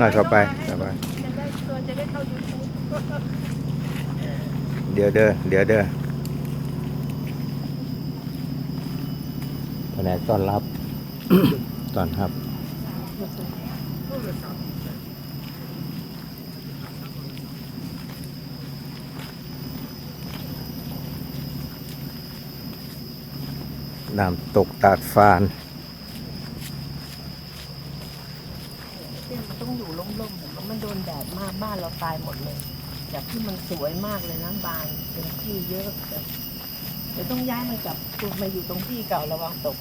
ໜ້ອຍໆ ເຂົ້າໄປ ເຂົ້າໄປ ຈະໄດ້ ຕົວຈະໄດ້ເຂົ້າ YouTube ດຽວເດີ ດຽວເດີ ພະແນກຕ້ອນຮັບ ຕ້ອນຮັບ ນ້ຳຕົກຕາດຟານ. เนี่ยมันต้องอยู่ร่มๆ มันโดนแดดมาก บ้านเราตายหมดเลย จากที่มันสวยมากเลยนะ บานเป็นที่เยอะ เดี๋ยวต้องย้ายมันกลับมาอยู่ตรงที่เก่า ระวังตก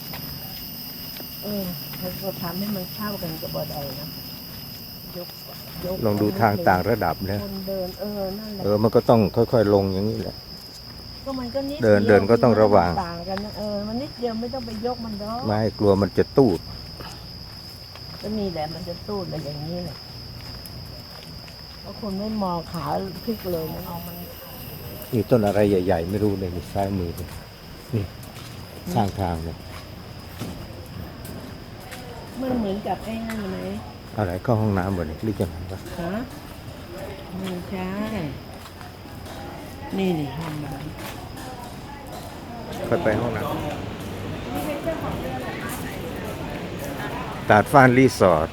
เออ แล้วก็ทำให้มันเข้ากันกับบ่อใดนะ ยก ยก ลองดูทางต่างระดับนะ คนเดิน เออ นั่นแหละ เออ มันก็ต้องค่อยๆ ลงอย่างนี้แหละ ก็มันก็นิดเดียว เดิน เดินก็ต้องระวัง มันต่างกันนะ เออ มันนิดเดียว ไม่ต้องไปยกมันดอก ไม่ กลัวมันจะตูด ก็นี่แหละ มันจะตูดอะไรอย่างนี้แหละ เพราะคนไม่มองขาพลิกเลยนะ เอามัน นี่ต้นอะไรใหญ่ๆ ไม่รู้เนี่ย นี่ซ้ายมือนี่ นี่ ข้างทางเนี่ย มันเหมือนกับไอ้นั่นไหม อะไร เข้าห้องน้ำบ่นี่ หรือจั่งใด๋วะ ฮะ ไม่ใช่ นี่ นี่ ห้องน้ำ ค่อยไปห้องน้ำ ตາດຟານຣີສອດ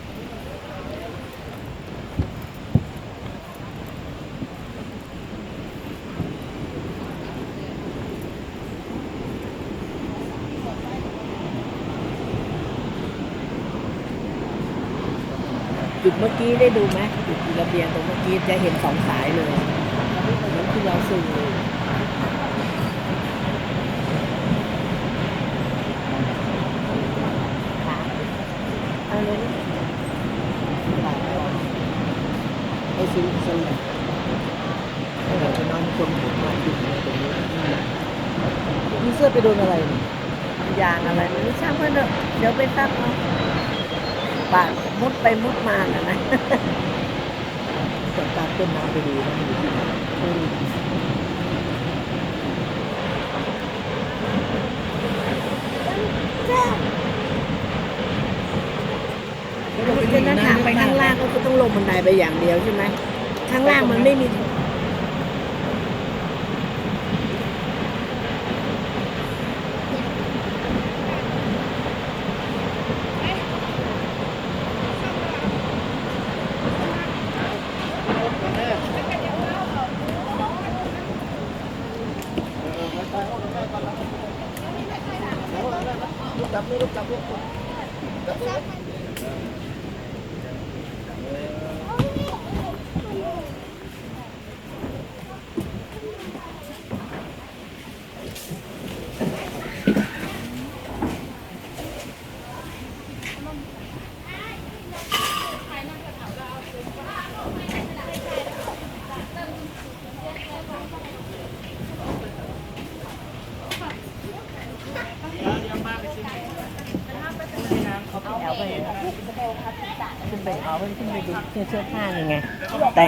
จุดเมื่อกี้ได้ดูไหม จุดระเบียงตรงเมื่อกี้จะเห็นสองสายเลย นั่นคือเราสู่ เอาเลย ไปสู่สวรรค์ เดี๋ยวไปนอนชมหินมาจุดนี้ตรงนี้ มีเสื้อไปโดนอะไรนี่ ยางอะไรไม่รู้ ช่างมันเถอะ เดี๋ยวไปซักเอา บาดมุดไปมุดมาน่ะนะ สายตาต้นน้ำไปดีนะ มันอยู่ที่ไหน อืม จะนั่งทางไปข้างล่างก็คือต้องลงบันไดไปอย่างเดียวใช่ไหม ข้างล่างมันไม่มี เอาไป เอาไป ขึ้นไป เอาไป ขึ้นไปดูเสื้อ เสื้อผ้ายังไง แตะ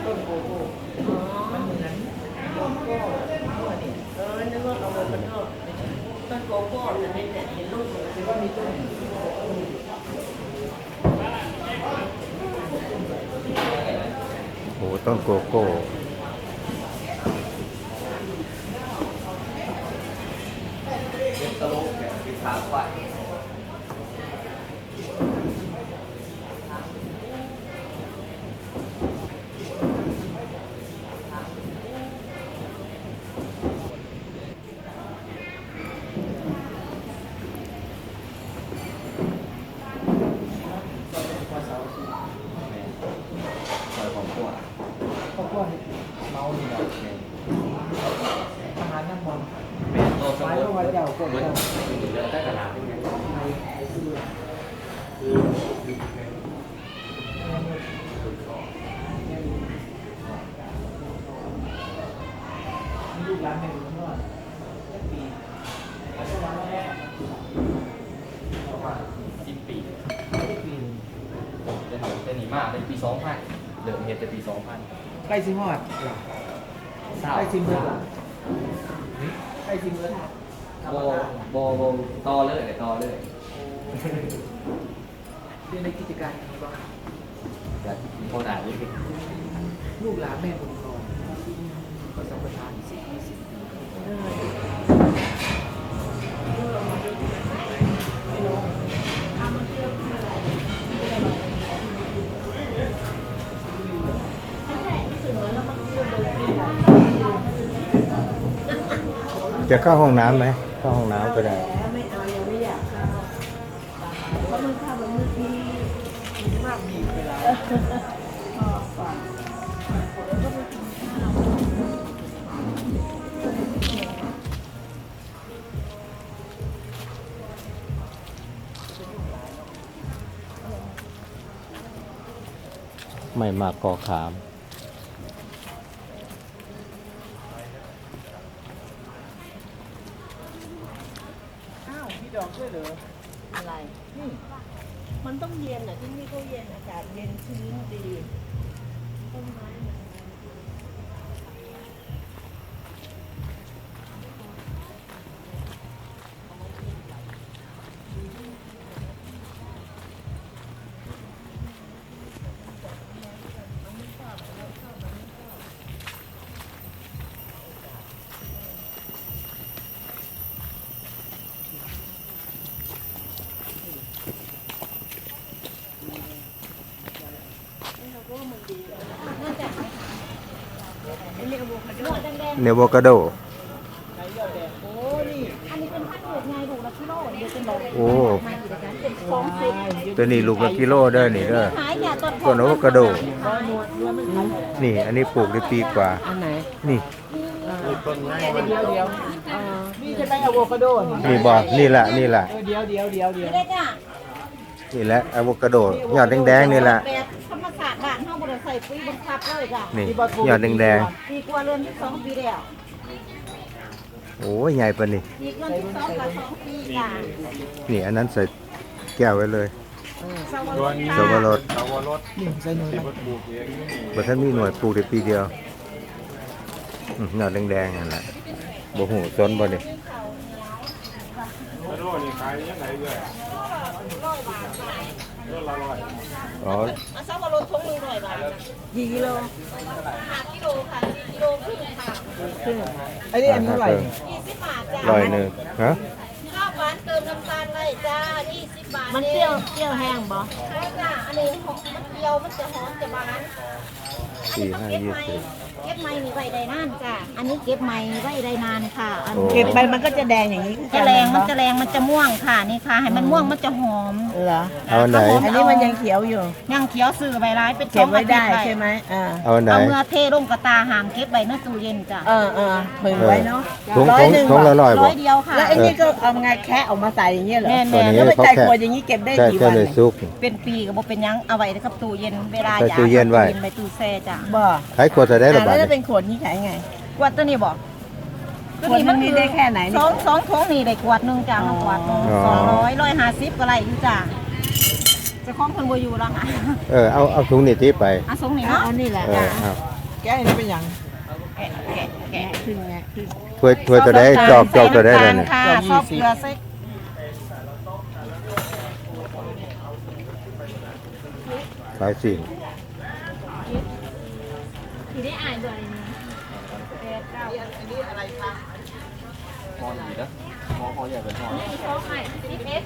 ต้นโกโก้ มันเหมือนโกโก้ เออ นึกว่าอะโวคาโด ต้นโกโก้ แต่ไม่เห็น เห็นลูกมัน คิดว่ามีต้น โอ้ ต้นโกโก้ ซอยของครัว ครอบครัวเฮ็ดเหมานี่แหละ แม่น อาหารนำบ่ แม่น ขายลงมาเจ้า พวกเจ้า เบิด เบิด เบิด ลูกหลานแม่อยู่ข้างนอก จักปี ปัจจุบันแล้ว ເປັນປີສອງພັນ ເລີ່ມເຮັດແຕ່ປີສອງພັນ. ໃກ້ຊິຮອດລະ? ໃກ້ຊິເໝິດລະ? ໃກ້ຊິເໝິດລະ? ບໍ່ ບໍ່ ບໍ່ ຕໍ່ເລີຍ ຕໍ່ເລີຍ. ໂອ້ ຢູ່ໃນກິດຈະການນີ້ບໍ່? ກໍພໍໄດ້ຢູ່. ລູກຫຼານແມ່ບຸນທອງກໍສຳປະທານສິບ ມີສິບປີ. ຈະເຂົ້າຫ້ອງນ້ຳໄໝ? ເຂົ້າຫ້ອງນ້ຳກໍໄດ້. ໄມ້ໝາກກໍຂາມ. ອ້າວ ມີດອກດ້ວຍເຫຼືອ? ອະໄລ? ນີ້ ມັນຕ້ອງເຢັນນະ ທີ່ນີ້ເຂົາເຢັນ ອາກາດເຢັນ ຊື້ນດີ ຕົ້ນໄມ້ມັນ. ນີ້ອາໂວຄາໂດ. ໂອ້ ໂຕນີ້ລູກລະກິໂລເດີນີ້ເດີ. ຕົ້ນອາໂວຄາໂດ ນີ້ ອັນນີ້ປູກໄດ້ປີກວ່າ. ອັນໄຫນ? ນີ້ ເອີ ມີແຕ່ໃບອາໂວຄາໂດນີ້. ນີ້ບໍ່? ນີ້ລະ ນີ້ລະ. ເອີ ດຽວໆໆໆ ນີ້ແຫຼະອາໂວຄາໂດ ຍອດແດງໆນີ້ລະ. ແບບທຳມະຊາດບ້ານເຮົາ ບໍ່ໄດ້ໃສ່ປຸ໋ຍບັງຄັບເລີຍຈ້ະ. ນີ້ ຍອດແດງໆ ປີກວ່າ ເລີ່ມສອງປີແລ້ວ. ໂອ້ຍ ໃຫຍ່ປານນີ້. ອີກເດືອນສິບສອງກໍສອງປີຈ້ະ. ນີ້ ອັນນັ້ນໃສ່ແກ້ວໄວ້ເລີຍ. ເອີ ສາວະລົດ ສາວະລົດ ສາວະລົດ. ນີ້ໃສ່ໜ່ວຍໄປ. ບໍ່ທັນມີໜ່ວຍ ປູກໄດ້ປີດຽວ. ອືມ ຍອດແດງໆຫັ້ນລະ. ບໍ່ຮູ້ສົນບໍ່ນີ້? ອໍ ເອົາສາວະລົດຖົງໜຶ່ງຮ້ອຍບາດ. ກີ່ກິໂລ? ຫ້າກິໂລຄ່ະ ສີ່ກິໂລຄຶ່ງຄ່ະ. ອັນນີ້ອັນເທົ່າໃດ? ຍີ່ສິບບາດຈ້ະ. ຮ້ອຍໜຶ່ງ. ຮະ? ຊາວບາດເຕີມນ້ຳຕານໄດ້ຈ້າ. ນີ້ສິບບາດ. ມັນປ່ຽວ ປ່ຽວແຮງບໍ່? ບໍ່ຈ້າ ອັນນີ້ມັນປ່ຽວ ມັນຈະຫອມຈະຫວານ. ສີ່ຫ້າ ຍີ່ສິບ. ເກັບໃໝ່ນີ້ໄວ້ໄດ້ນານຈ້າ. ອັນນີ້ເກັບໃໝ່ໄວ້ໄດ້ນານຄ່ະ. ອັນ ເກັບໄປມັນກໍຈະແດງຢ່າງນີ້ຄືກັນ ຈະແດງ ມັນຈະແດງ ມັນຈະມ່ວງຄ່ະ. ນີ້ຄ່ະ ໃຫ້ມັນມ່ວງ ອືມ ມັນຈະຫອມ. ເອີ ເອົາອັນໃດ? ອັນນີ້ມັນຍັງຂຽວຢູ່. ຍັງຂຽວ ຊື້ໄວ້ຫຼາຍ ເປັນສອງອາທິດໄດ້. ເກັບໄວ້ໄດ້ໃຊ່ໄໝ? ເອີ ເອົາອັນໃດ? ເອົາເມືອເທລົງກະຕ່າ ຫ້າມເກັບໄວ້ໃນຕູ້ເຢັນຈ້າ. ເອີໆ ເບິ່ງໄວ້ເນາະ. ເອີ ຖົງ ຖົງລະຮ້ອຍບໍ່? ຮ້ອຍດຽວຄ່ະ. ແລ້ວອັນນີ້ກໍເອົາມາແຄະອອກມາໃສ່ຢ່າງນີ້ເຫຼືອ? ແມ່ນໆ. ແລ້ວມັນໃຈກວ່າຢ່າງນີ້ເກັບໄດ້ກີ່ວັນ? ເປັນປີກໍບໍ່ເປັນຫຍັງ ເອົາໄວ້ກັບຕູ້ເຢັນ ເວລາຢາກ ຕູ້ເຢັນໄວ້ ຕູ້ເຢັນໄວ້ ຕູ້ແຊ່ຈ້າ. ບໍ່ ຂາຍຂວດເທົ່າໃດລະບາດນີ້? ແລ້ວເປັນຂວດນີ້ຂາຍໄງ? ຂວດໂຕນີ້ບໍ່? ໂຕນີ້ມັນມີໄດ້ແຄ່ໃດ? ສອງ ສອງຖົງນີ້ໄດ້ຂວດໜຶ່ງຈ້າ. ອໍ ຂວດໜຶ່ງ ອໍ ສອງຮ້ອຍ ຮ້ອຍຫ້າສິບກໍໄດ້ຢູ່ຈ້າ. ເຈົ້າຂອງເພິ່ນບໍ່ຢູ່ແລ້ວຄ່ະ. ເອີ ເອົາ ເອົາຖົງນີ້ຕິໄປ. ເອົາຖົງນີ້ເນາະ. ເອົານີ້ແຫຼະ. ເອີ ເອົາ ແກະໃຫ້ເປັນຫຍັງ? ແກະ ແກະ ແກະຂຶ້ນ ແງະຂຶ້ນ. ຖ້ວຍ ຖ້ວຍເທົ່າໃດ? ຈອກ ຈອກເທົ່າໃດລະນີ້? ຊອບເກືອໃສ່ ຂາຍຊີ້ນ. ຊິໄດ້ອາຍບໍ່ນີ້? ແປດ ເກົ້າ. ອັນນີ້ອະໄລຄະ? ຫໍ່ນີ້ເດີ ຫໍ່ ຫໍ່ໃຫຍ່ເປັນຫໍ່. ອັນນີ້ສອງໄມ້ ສິບເອັດ.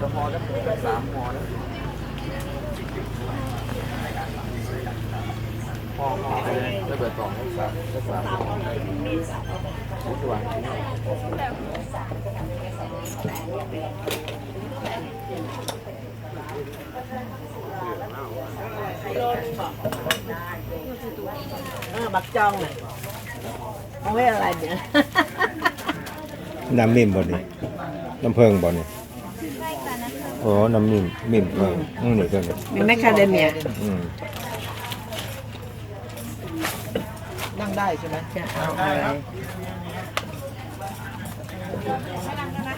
ສອງຫໍ່ເດີ ສາມຫໍ່ເດີ. ຫໍ່ ຫໍ່ ເດີ ເບີສອງ ສາມ ສາມ. ເອີ ບັກຈອງນະ ເອົາໄວ້ອະໄລເນຍ? ນ້ຳມິ້ນບໍ່ນີ້? ນ້ຳເຜິ້ງບໍ່ນີ້? ໂອ້ ນ້ຳມິ້ນ ມິ້ນ ເອີ ອືມ ນີ້ຕົວນີ້ ມີແມກຄາເດເມຍ. ອືມ ນັ່ງໄດ້ໃຊ່ໄໝ? ຈະເອົາອະໄລ? ເອີ ນັ່ງໄດ້ນະ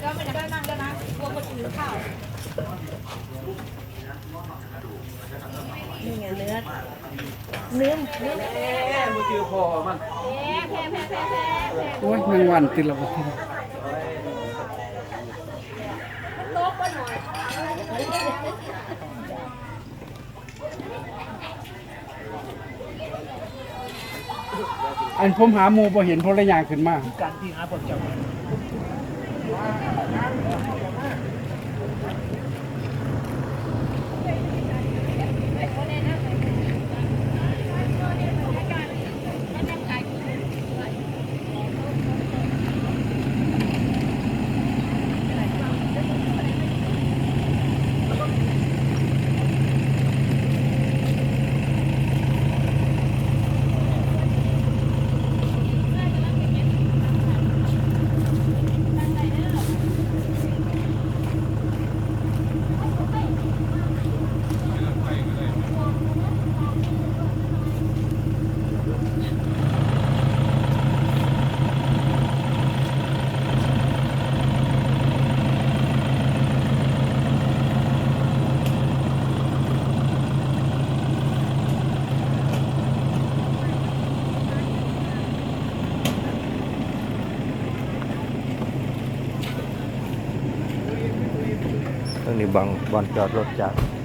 ເອີ ມັນຈະໄດ້ນັ່ງໄດ້ນະ. ນີ້ໄງ ເນື້ອ ເນື້ອ ເນື້ອ ບໍ່ຈື່ພໍມັນ ໂອ້ຍ ແມງວັນຕິດລະບໍ່. ອັນ ຜົມຫາໝູ່ບໍ່ເຫັນ ຜົມເລີຍຍ່າງຂຶ້ນມາ. ເຊິ່ງນີ້ບັງ ບ່ອນຈອດລົດຈັກ.